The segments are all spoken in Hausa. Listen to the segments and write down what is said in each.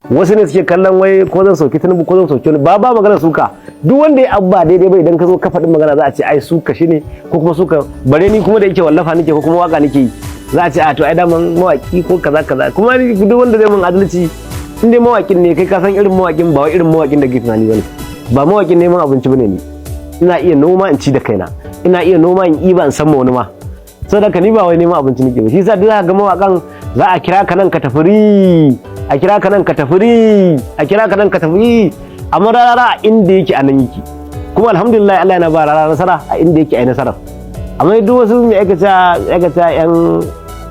Wasu ne suke kallon wai ko zan sauki Tinubu ko zan sauki wani. Ba magana suka. Duk wanda ya abu ba daidai ba, idan ka zo ka faɗi magana, za a ce ai suka shi ne ko kuma suka bare ni. Kuma da yake wallafa nake ko kuma waka nake yi, za a ce a to ai daman mawaki ko kaza kaza. Kuma duk wanda zai mun adalci, in dai mawakin ne, kai ka san irin mawakin, ba wai irin mawakin da ke tunani bane. Ba mawakin neman abinci bane ni. Ina iya noma in ci da kaina, ina iya noma in iba in san ma wani ma. Saboda ka ni ba wai neman abinci nake ba. Shi yasa duk zaka ga mawakan za a kira ka nan ka tafi ri, a kira ka nan ka tafi ri, a kira ka nan ka tafi ri. Amma Rarara a inda yake a nan yake. Kuma alhamdulillah, Allah yana ba Rarara nasara a inda yake a yi nasara. Amma duk wasu mai aikata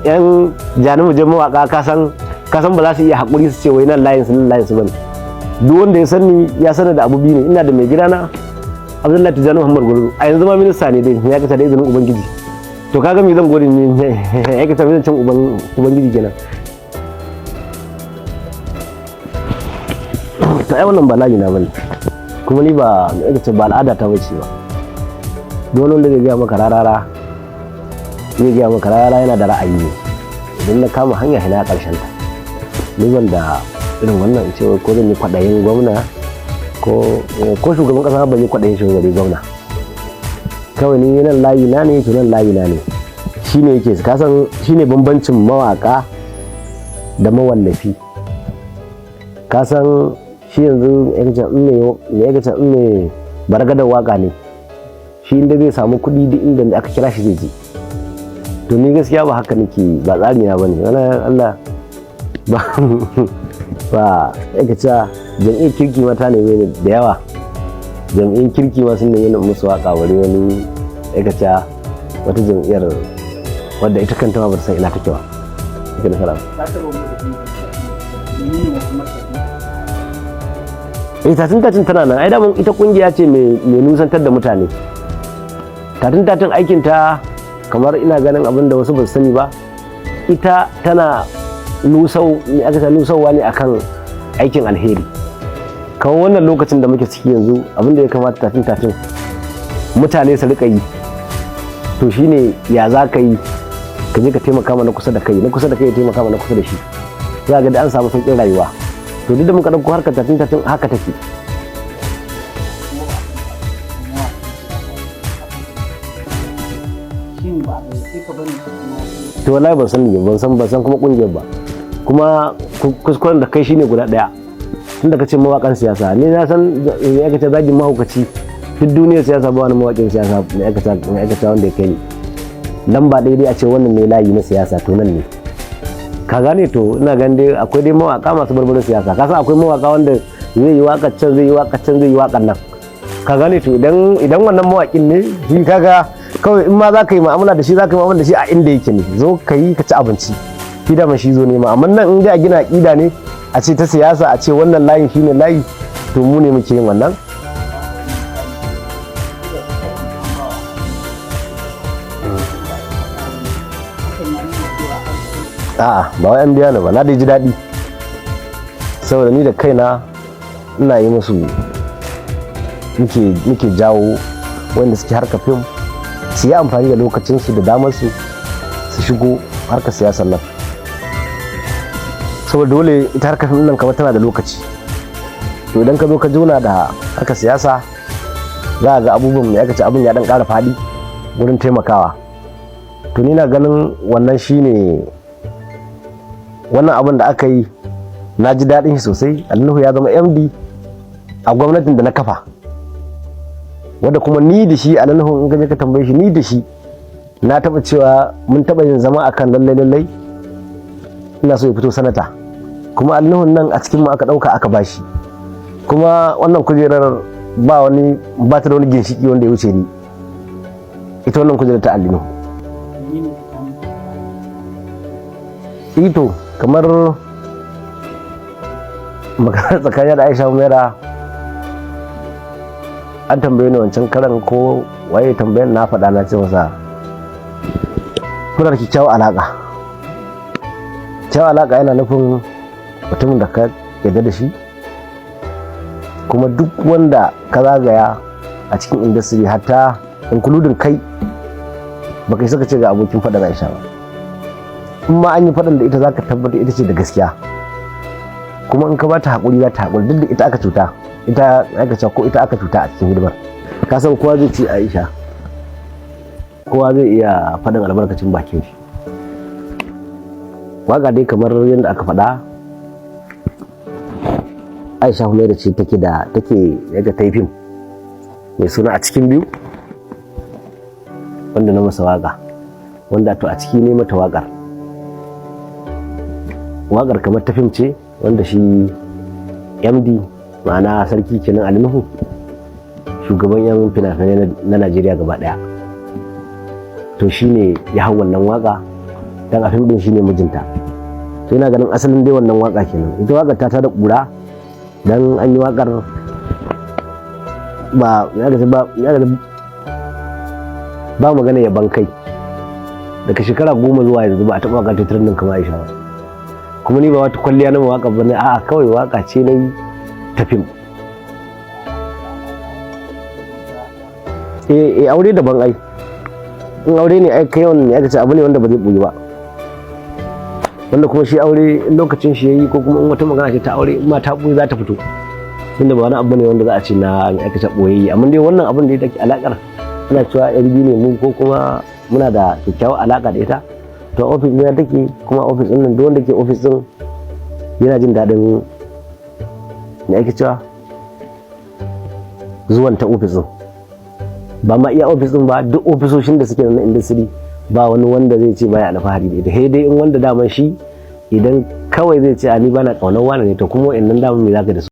yan jani mawaka, ka san ba za su iya haƙuri su ce wai nan layin su, nan layin su bane. Duk wanda ya sani ya sani da abu biyu ne: ina da mai gidana Abdullahi Tijjani Muhammad Gwarzo, a yanzu ma minista ne dai ya kasa da izinin Ubangiji. To kaga me zan gode ne ya kasa me zan cin Ubangiji kenan. To ai wannan ba layi na bane, kuma ni ba ya ce ba al'ada ta bace ba. Duk wanda zai gaya maka Rarara, zai gaya maka Rarara yana da ra'ayi ne. Idan na kama hanya hina karshen ta, ni ban da irin wannan in ce ko zan yi kwaɗayin gwamna ko shugaban ƙasa. Ban yi kwaɗayin shugaban gwamna. Kawai ni nan layi na ne, to nan layi na ne. Shine yake ka san shine bambancin mawaka da mawallafi. Ka san shi yanzu me ya in mai bargadar waka ne shi, inda zai samu kuɗi, duk inda aka kira shi zai je. To ni gaskiya ba haka nake ba, tsari na bane wani. Allah ba ba ya ce jam'iyyar kirki mata ne da yawa, jam'iyyar kirki ma sun nemi musu waka, wani wani ya ce wata jam'iyyar wadda ita kanta ma ba ta san ina take ba ita nasara. Ka taɓa buɗe fim, menene makomar tafi? Eh, Tatin Tatin tana nan. Ai daman ita kungiya ce mai nusantar da mutane. Tatin Tatin aikin ta, kamar ina ganin abin da wasu ba su sani ba, ita tana nusau ne, aka ta nusauwa ne akan aikin alheri. Kamar wannan lokacin da muke ciki yanzu, abin da ya kamata Tatin Tatin mutane su rika yi to shine ya za ka yi ka je ka taimaka mana kusa da kai, na kusa da kai ya taimaka mana kusa da shi, za ga da an samu sauƙin rayuwa. To duk da muka ɗauko harkar Tatin Tatin haka take. Kuma ba a san mawaƙan siyasa. Shin ba a gayyace ka bane ko kuma To wallahi ban san ni ban san kuma kungiyar ba. Kuma kuskuren da kai shine guda daya, tunda ka ce mawakan siyasa ni na san ya kace zagin mahaukaci. Duk duniyar siyasa ba wani mawakin siyasa mai aikata wanda ya kai ni lamba ɗaya. Dai a ce wannan ne layi na siyasa, to nan ne, ka gane. To ina ganin dai akwai dai mawaka masu barbarin siyasa. Ka san akwai mawaka wanda zai yi waƙar can, zai yi waƙar can, zai yi waƙar nan, ka gane. To idan wannan mawakin ne shi, kaga kawai in ma za ka yi mu'amala da shi, za ka yi mu'amala da shi a inda yake ne. Zo ka yi ka ci abinci, shi da shi zo nema. Amma nan in dai a gina aƙida ne, a ce ta siyasa, a ce wannan layin shine layi, to mu ne muke yin wannan. Hakan ya nuna cewa an A'a, ba wai an biya ni ba. Na dai ji daɗi saboda ni da kaina ina yi musu, muke jawo wanda suke harka fim su yi amfani da lokacinsu da damarsu su shigo harkar siyasar nan, saboda dole ita harkar fim nan kamar tana da lokaci. To idan ka zo ka jona da harkar siyasa, za a ga abubuwan mai aka ce abin ya dan ƙara faɗi wurin taimakawa. To ni na ganin wannan shine wannan abin da aka yi, na ji daɗin shi sosai. Ali Nuhu ya zama MD a gwamnatin da na kafa, wadda kuma ni da shi Ali Nuhu, in ka je ka tambaye shi, ni da shi na taɓa cewa mun taɓa yin zama akan lallai lallai ina so ya fito sanata. Kuma Ali Nuhun nan a cikin mu aka ɗauka aka bashi. Kuma wannan kujerar ba wani ba ta da wani ginshiki wanda ya wuce ni, ita wannan kujerar ta Ali Nuhu. Menene tsakanin Ito kamar magana tsakanin da Aisha Humaira, an tambaye ni wancan karan ko waye tambayan, na faɗa, na ce masa kuna da kyakkyawar alaƙa. Kyakkyawar alaƙa yana nufin mutumin da ka yarda da shi. Kuma duk wanda ka zagaya a cikin industry, hatta including kai, baka yi saka ce ga abokin faɗan Aisha ba. In ma an yi faɗan da ita, za ka tabbata ita ce da gaskiya. Kuma in ka ba ta haƙuri, za ta haƙuri, duk da ita aka cuta, ita aka ce ko ita aka cuta a cikin hidimar. Ka san kowa zai ce Aisha, kowa zai iya faɗin albarkacin bakin shi. Waka dai kamar yadda aka faɗa, Aisha Humaira ce take da take yaga ta yi fim mai suna A Cikin Biyu, wanda na masa waka, wanda to a ciki ne mata wakar. Wakar kamar ta fim ce, wanda shi MD, ma'ana Sarki kenan, Ali Nuhu, shugaban yan fina-finai na Najeriya gaba daya, to shine ya hau wannan waka dan a fim din shine mijinta. To ina ganin asalin dai wannan waka kenan. Ita wakar ta tada kura dan an yi wakar ba ya ga ba ya ga ba magana yaban kai. Daga shekara 10 zuwa yanzu ba a taɓa wakar trending kamar Aisha ba. Kuma ni ba wata kwalliya na waka ba ne, a'a, kawai waka ce na yi ta fim. Eh eh, aure daban ai. In aure ne ai kai wannan ne aka ce abu ne wanda ba zai buyi ba, wanda kuma shi aure in lokacin shi yayi, ko kuma in wata magana ce ta aure, in ma ta buyi za ta fito, tunda ba wani abu ne wanda za a ce na mai aka ce boyayye. Amma dai wannan abin da ya take alakar ana cewa yan biyu ne mu, ko kuma muna da kyakkyawar alaka da ita. To ofis ɗina take, kuma ofis ɗin nan duk wanda ke ofis ɗin yana jin daɗin me ake cewa zuwan ta ofis ɗin. Ba ma iya ofis ɗin ba, duk ofisoshin da suke na industry ba wani wanda zai ce baya alfahari da ita, sai dai in wanda daman shi idan kawai zai ce a ni bana kaunar wani ne. To kuma wa'annan daman me zaka da su?